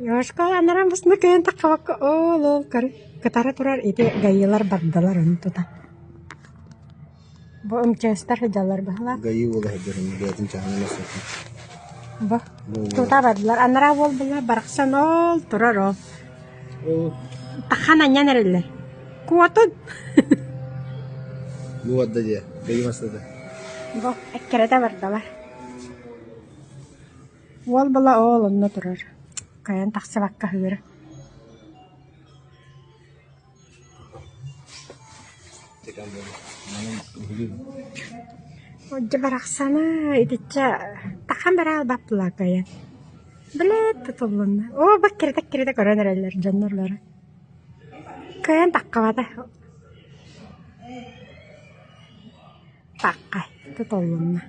Ёшка анараа басына кыайан таххабакка оол-ол кытара турар ити гаилар бардылар ону тута. Бу МЧС-тар сылдьаллар быһалаах. ГАИ уола сылдьар бэйэтин чаһынан эсэтин. Бу тута бардылар. Анараа уол була барахсан ол турар ол. Тахан анньан эрэллэр. Куотун! Бу барда дии, ГАИ массыыната. Бу эккирэтэ бардылар. Уол була оол онно турар. Кыайан тахсыбакка ыһыыр. Дьэ барахсана итиччэ тахан бара албаппылаа кыайан. Блэт тутуллунна. Оо баккиритэ-киритэ көрөн эрэллэр дьоннор бары. Кыайан таххабата. Таккай тутуллунна.